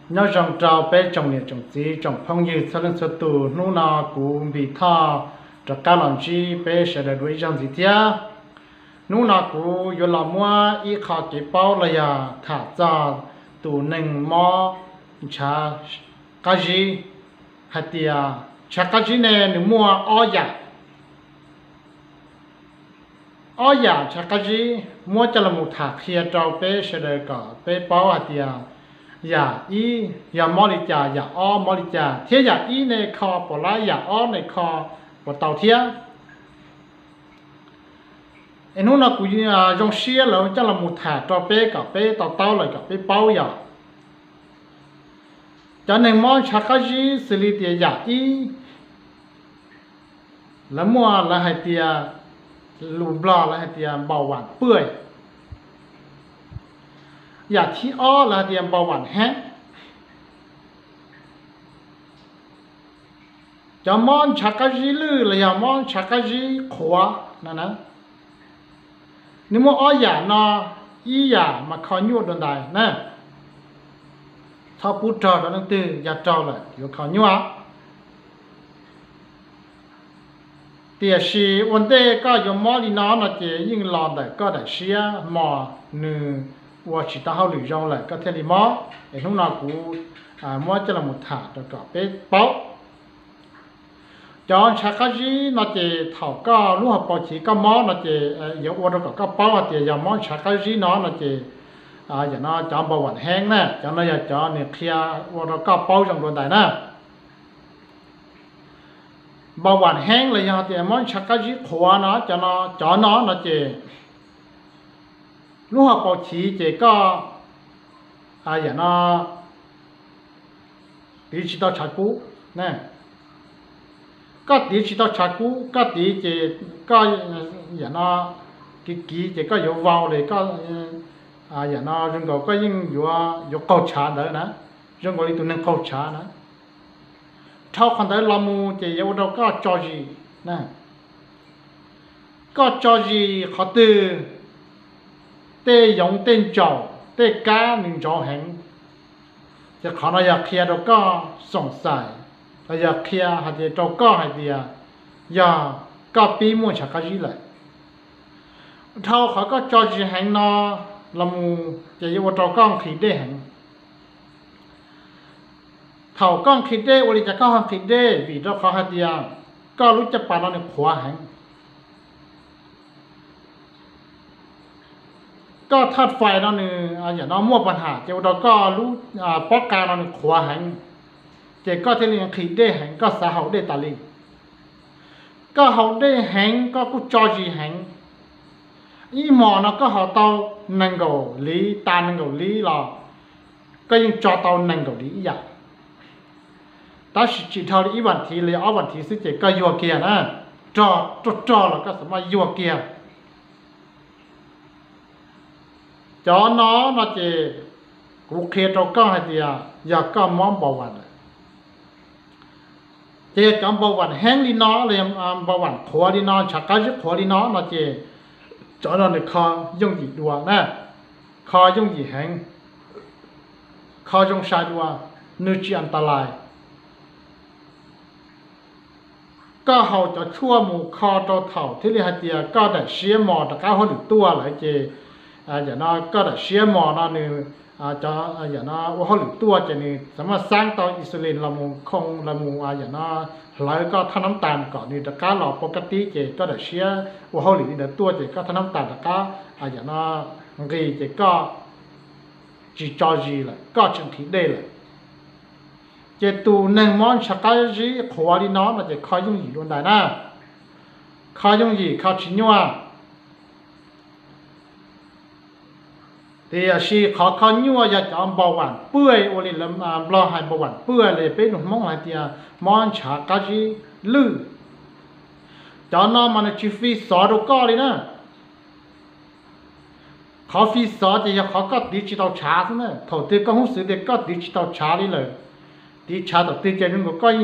Nyob zoo rau peb tsoom niam tsoom txiv tsoom phooj ywg txhua leej txhua tus, hnub no kuv Npis Thoj rov qab los ntsib peb sawv daws dua ib zaug ntxiv thiab. Hnub no kuv yuav los muab ib qho kev paub los yog tham txog tus neeg mob ntshav qab zib, hais tias ntshav qab zib ne nws muaj ob yam. Ob yam ntshav qab zib muab coj los mus tham qhia rau peb sawv daws kom peb paub hais tias yam ib yog mob li cas, yam ob mob li cas, thiab yam ib ne kho puas lab, yam ob ne kho puas tau thiab. Es hnub no kuv zoo siab lawv coj los mus tham rau peb kom peb tau taub lawm kom peb paub yom. Cov neeg mob ntshav qab zib xws li tias yam ib, lawv muaj lawv hais tias, lus Nplog lawv hais tias npau vam pwj. Yam thib ob lawv hais tias npau vam heeb. Cov mob ntshav qab zib lwj los yog mob ntshav qab zib qhuav no na, nws muaj ob yam no, ib yam mas kho nyuaj dua ntais na, txhob pub raug rau leej twg, yog raug lawm yuav kho nyuaj. Tiam sis ua ntej koj yuav mob li no no ces yeej los ntawm koj daim siab mos nws ua tsis tau hauj lwm zoo lawm koj thiaj li mob. Es hnub no kuv muab coj los tham rau kom peb paub. Cov ntshav qab zib no ces thaum koj lub hauv paus chiv koj mob no ces yuav ua rau kom koj paub hais tias yog mob ntshav qab zib no no ces yam no cov npau vam heeb na, cov no yog cov nws qhia ua rau koj paub zoo dua ntais na. Npau vam heeb los yog tias mob ntshav qab zib qhuav no, cov no no ces lub hauv paus chiv ces koj yam no tiv tsis tau tshav kub. Koj tiv tsis tau tshav kub, koj tiv ces koj yam no kiv kiv ces koj yuav vau li koj yam no zoo nkaus koj yeej yuav yuav qaug tshav ntawd na, zoo nkaus li tus neeg qaug tshav na. Dhau qhov ntawd los mus ces yuav ua rau koj tso zis. Koj tso zis qhov twg, tej yoov tej ntsaum tej kab nws ntsauv heev, ces qhov no yog qhia rau koj xoom xais, los yog qhia hais tias rau koj hais tias yog koj pib muaj ntshav qab zib lawm. Dhau qhov koj tso zis heev no los mus ces yuav ua rau koj nqhis dej heev. Thaum koj nqhis dej, ua li cas koj ho nqhis dej? Vim rau qhov hais tias koj lub caj pas no nws qhuav heev. Koj thaj fais no nws yam no muaj pas ham ces ua rau koj lub pob qa no nws qhuav heev, ces koj thiaj li nqhis dej heev, koj xav haus dej tas li. Koj haus dej heev, koj kuj tso zis heev. Ib hmos no koj haus tau nees nkaum liv, tas nees nkaum liv los koj yeej tso tau nees nkaum liv ib yam. Tab sis tsis dhau li ib vas thiv los yog ob vas thiv xwb ces koj yuag kiag na, rog rog rog los koj xav mas yuag kiag. Cov no no ces kuv qhia rau koj hais tias yog koj mob npau vam lawm. Ces yog cov npau vam heeb li no los yog npau vam qhuav li no, ntshav qab zib qhuav li no no ces cov no nws kho yooj yim dua na, kho yooj yim heev, kho zoo sai dua, nws tsis an ta lais. Koj haus cov tshuaj mus kho rau thaum thiaj li hais tias koj daim siab mos rov qab hauj lwm tuaj lawm ces yam no koj daim siab mos no nws, cov yam no ua hauj lwm tuaj ces nws xav mas xaab tau insulin los mus khoo los mus yam no hlawv koj thaj nab tas kom nws rov qab los pov kab tib ces koj daim siab ua hauj lwm li ntawd tuaj ces koj thaj nab tas rov qab yam no nqis ces koj tsis tso zis lawm, koj tsis nqhis dej lawm. Ces tus neeg mob ntshav qab zib qhuav li no no ces kho yooj yim dua ntais na, kho yooj yim, kho tsis nyuaj. Tiam sis qhov kho nyuaj yog cov npau vam pwj, ua li lawv Nplog hais npau vam pwj los yog peb lus Hmoob hais tias mob ntshav qab zib lwj. Cov no mas nws tsis fi xov rau koj li na. Qhov fi xov ces yog qhov koj tiv tsis tau tshav xwb na. Thaum twg koj hnov xwb tias koj tiv tsis tau tshav li lawm, tiv tshav thaum twg ces zoo nkaus koj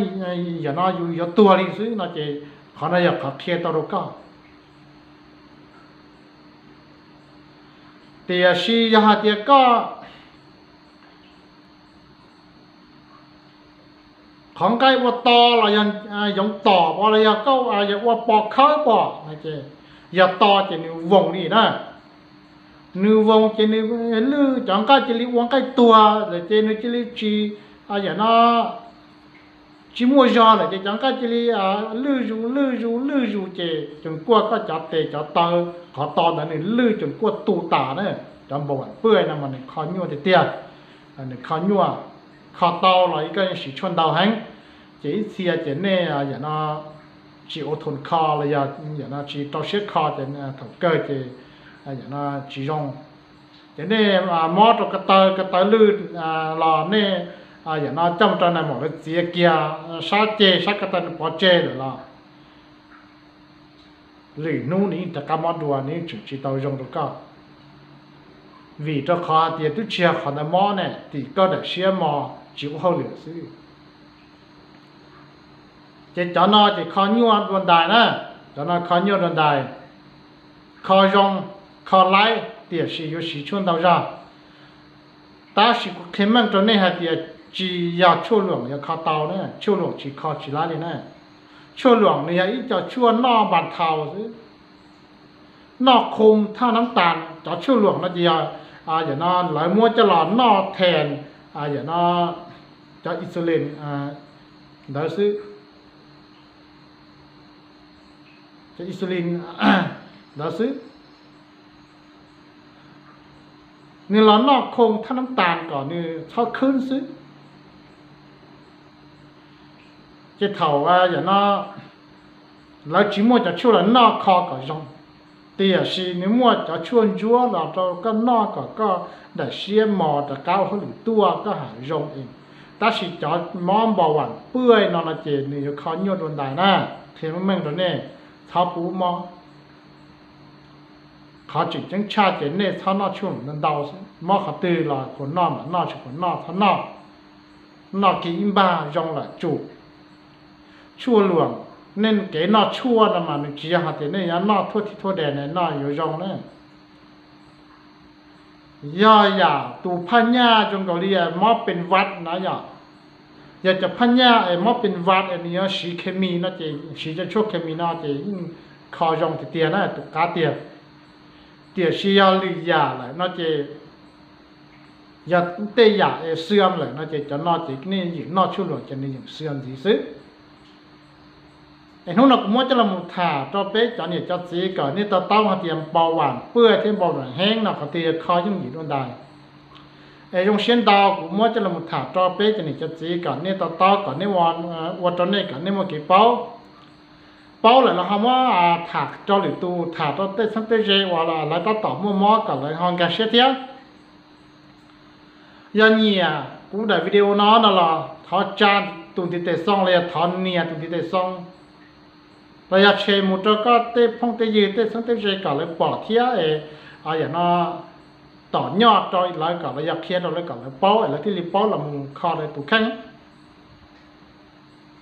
yam no yus yuav tuag li xwb no ces qhov no yog qhov qhia tau rau koj. Tiam sis yog hais tias koj Qhov nqaij ua to los yog yoov tom pom los yog koj ua pos khawb pom no ces yog to ces nws voos li na. Nws voos ces nws lwj, cov nqaij cia li ua nqaij tuag lawm ces nws cia li tsis, yam no tsis muaj zog lawm ces cov nqaij cia li lwj zus lwj zus lwj zus ces coom kuaj koj cov tes cov taw, qhov to ntawd nws lwj coom kuaj tu tas na. Cov npau vam pwj no mas nws kho nyuaj tiag tiag, nws kho nyuaj, kho tau los koj yeej siv tshuaj ntau heev. Ces ib txhia ces nej yam no tsis ua thum kho los yog yam no tsis rau siab kho ces thaum kawg ces yam no tsis zoo. Ces nej mob rau ko taw, ko taw lwj los nej yam no coj mus rau nais maum lawv txiav kiag sab ceg, sab ko taw nws pov tseg lawm los lwm hnub nws yeej rov qab mob dua, nws yeej tseem tsis tau zoo rau koj. Vim rau qhov hais tias twb tsis yog qhov ntawd mob ne, tim koj daim siab mos tsis ua hauj lwm xwb. Ces cov no ces kho nyuaj dua ntais na, cov no kho nyuaj dua ntais, kho zoo, kho laib tiam sis yuav siv tshuaj ntau zog. Tab sis kuv qhia meej rau nej hais tias tsis yog tshuaj luam yuav kho tau na, tshuaj luam tsis kho tsis laib li na. Tshuaj luam nws yog ib co tshuaj noj npas thaus xwb, noj khum thaj nab tas. Cov tshuaj luam no ces yog yam no lawv muab coj los noj then yam no cov insulin ntawd xwb, cov insulin ntawd xwb. Nws los noj khum thaj nab tas kom nws txhob khwb xwb. Ces thaum yam no lawv tsis muaj cov tshuaj los noj kho kom zoo, tiam sis nws muaj cov tshuaj ntsuab los rau koj noj kom koj daim siab mos rov qab ua hauj lwm tuaj koj ham zoo es. Tab sis cov mob npau vam pwj no no ces nws yuav kho nyuaj dua ntais na. Qhia meej meej rau nej, txhob pub mob. Qhov tseem ceeb tshaj ces nej txhob noj tshuaj ntau ntau xwb, mob qhov twg los khuv noj mam noj, tsis khuv noj txhob noj. Noj kiag ib npag zoo lawm tsum. Tshuaj luam, nej kev noj tshuaj no mas nws tsis yog hais tias nej yuav noj thuaj thib thuaj des ne noj yuav zoo na. Yog yam tus phaj nyaj zoo nkaus li mob pes vaj na yom, yog cov phaj nyaj es mob pes vaj es nws yuav siv khes mis no ces siv cov tshuaj khes mis no ces yeej kho zoo tiag tiag na, tus qab tiag. Tiam sis yog lwm yam lawm no ces yog tej yam es xwm lawm no ces cov no ces nej yeem noj tshuaj luam ces nws yeem xwm ntxiv xwb. Es hnub no kuv muab coj los mus tham rau peb cov niam cov txiv kom nej to taub hais tias npau vam pwj thiab npau vam heeb no qhov twg yog kho yooj yim dua ntais. Es zoo siab ntau kuv muab coj los mus tham rau peb cov niam cov txiv kom nej to taub kom nej ua rau nej kom nej muaj kev paub. Paub lawm los ho muab tham rau lwm tus, tham rau tej txheeb tej ze uas lawv tab tom muaj mob kom lawv ho nkag siab thiab. Yog nyiam kuv daim video no no los thov tsa tus ntiv tes xoo los yog thov nias tus ntiv tes xoo, los yog share mus rau koj tej phooj tej ywg tej txheeb tej ze kom lawv pom thiab es yam no tom nyoj rau lawv kom lawv yog qhia rau lawv kom lawv paub es lawv thiaj li paub los mus kho lawv tus kheej.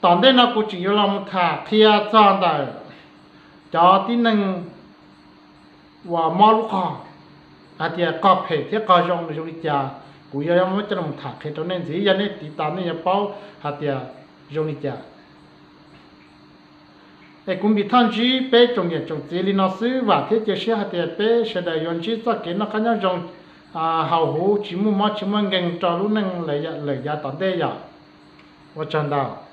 Tom ntej no kuv tseem yuav los mus tham qhia txog ntawm cov tib neeg uas mob lub qog, hais tias qog phem thiab qog zoo nws zoo li cas. Kuv yuav muab coj los tham qhia rau nej ntxiv, yog nej tiv tas nej yuav paub hais tias zoo li cas. Es kuv npis thoj ntsib peb tsoom niam tsoom txiv li no xwb, vam thiab cia siab hais tias peb sawv daws yuav ntsib txoj kev noj qab nyob zoo, haus huv tsis muaj mob tsis muaj nkeeg rau lub neej lawm yav tom ntej yom. Ua tsaug ntau.